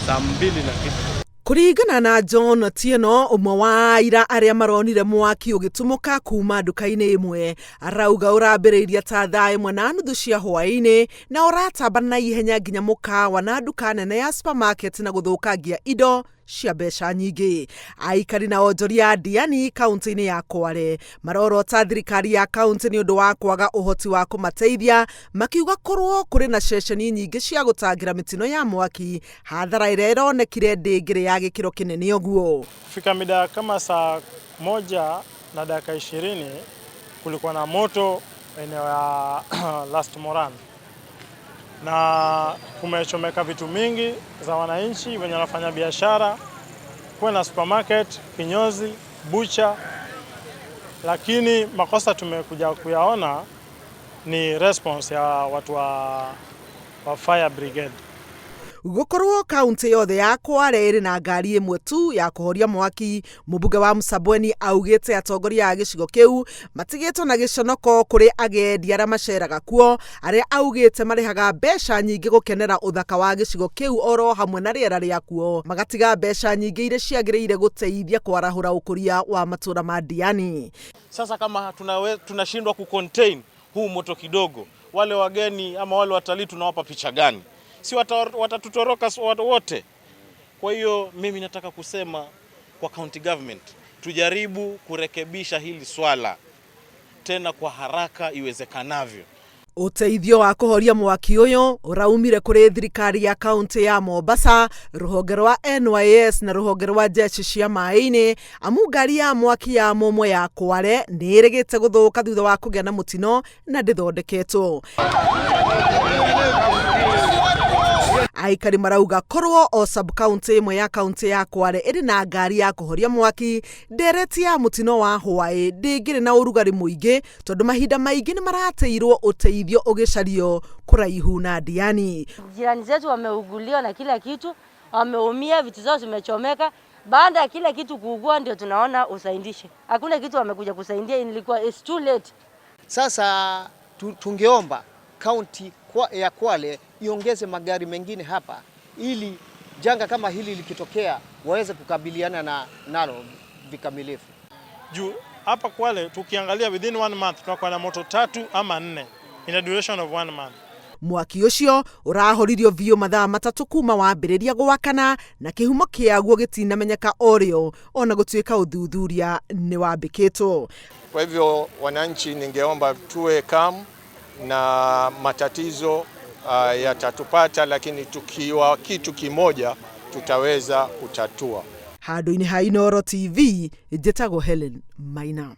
Saa 2 na kitu. Kũringana na John Otieno, ũmwe wa aira arĩa maronire mwaki ũgĩtumũka kuma nduka-inĩ ĩmwe, arauga ũrambĩrĩirie ta 1:30 cia hwaĩ-inĩ na ũratamba na ihenya nginya mũkawa na nduka nene ya supermarket na gũthũkangia indo cia mbeca nyingĩ. Aikari na onjoria a Diani kaunti-inĩ ya Kwale marorota thirikari ya kaunti nĩ ũndũ wa kwaga ũhoti wa kũmateithia, makiuga korwo kũrĩ na ceceni nyingĩ cia gũtangĩra mĩtino ya mwaki, hathara ĩrĩa ĩronekire ndĩngĩrĩ ya gĩkĩro kĩnene ũguo. Kufika mida kama 1:20 kulikuwa na moto eneo ya Last Moran na kumechomeka vitu mingi za wananchi wenye wanafanya biashara, kuwe na supermarket, kinyozi, bucha, lakini makosa tumekuja kuyaona ni response ya watu wa fire brigade. Gũkorwo kaunti yothe ya Kwale ĩrĩ na ngari ĩmwe tu ya kũhoria mwaki, mũmbunge wa Msambweni augĩte atongoria a gĩcigo kĩu matigĩtwo na gĩconoko kũrĩ agendi arĩa maceraga kuo, arĩa augĩte marĩhaga mbeca nyingĩ gũkenera ũthaka wa gĩcigo kĩu oro hamwe na rĩera rĩakuo, magatiga mbeca nyingĩ iria ciagĩrĩire gũteithia kwarahũra ũkũria wa matũũra ma Diani. Sasa kama tunashindwa kucontain huu moto kidogo, wale wageni ama wale watalii tunawapa picha gani? Si watatutoroka wote. Kwa hiyo mimi nataka kusema kwa county government tujaribu kurekebisha hili swala tena kwa haraka iwezekanavyo. Ũteithio wa kũhoria mwaki ũyũ ũraumire kũrĩ thirikari ya kaunti ya Mombasa, rũhonge rwa NYS na rũhonge rwa jeshi cia maĩ-inĩ, amu ngari ya mwaki ya mũmwe ya Kwale nĩ ĩrĩgĩte gũthũka thutha wa kũgĩa na mũtino na ndĩthondeketwo. Aikari marauga korwo o sub county ĩmwe ya kaunti ya Kwale ĩrĩ na ngari ya kũhoria mwaki, ndereti ya mũtino wa hwaĩ ndĩngĩrĩ na ũrugarĩ mũingĩ tondũ mahinda maingĩ nĩ marateirwo ũteithio ũgĩcario kũraihu na Diani. Jirani zetu wameuguliwa na kila kitu, wameumia, vitu zao zimechomeka. Baada ya kila kitu kuugua ndio tunaona usaidishi. Hakuna kitu wamekuja kusaidia, ilikuwa it's too late. Sasa tungeomba kaunti ya Kwale iongeze magari mengine hapa ili janga kama hili likitokea waweze kukabiliana nalo vikamilifu. Juu hapa Kwale tukiangalia within 1 month tunakuwa na moto 3 ama 4 in a duration of 1 month. Mwaki ũcio ũrahoririo biũ mathaa 3 kuma wambĩrĩria gwakana na kĩhumo kĩaguo gĩtinamenyeka orĩo ona gũtuĩka ũthuthuria nĩ wambĩkĩtwo. Kwa hivyo wananchi, ningeomba tuwe calm na matatizo yatatupata, lakini tukiwa kitu kimoja tutaweza kutatua. Handũ-inĩ ha Inooro TV, njĩtagwo Helen Maina.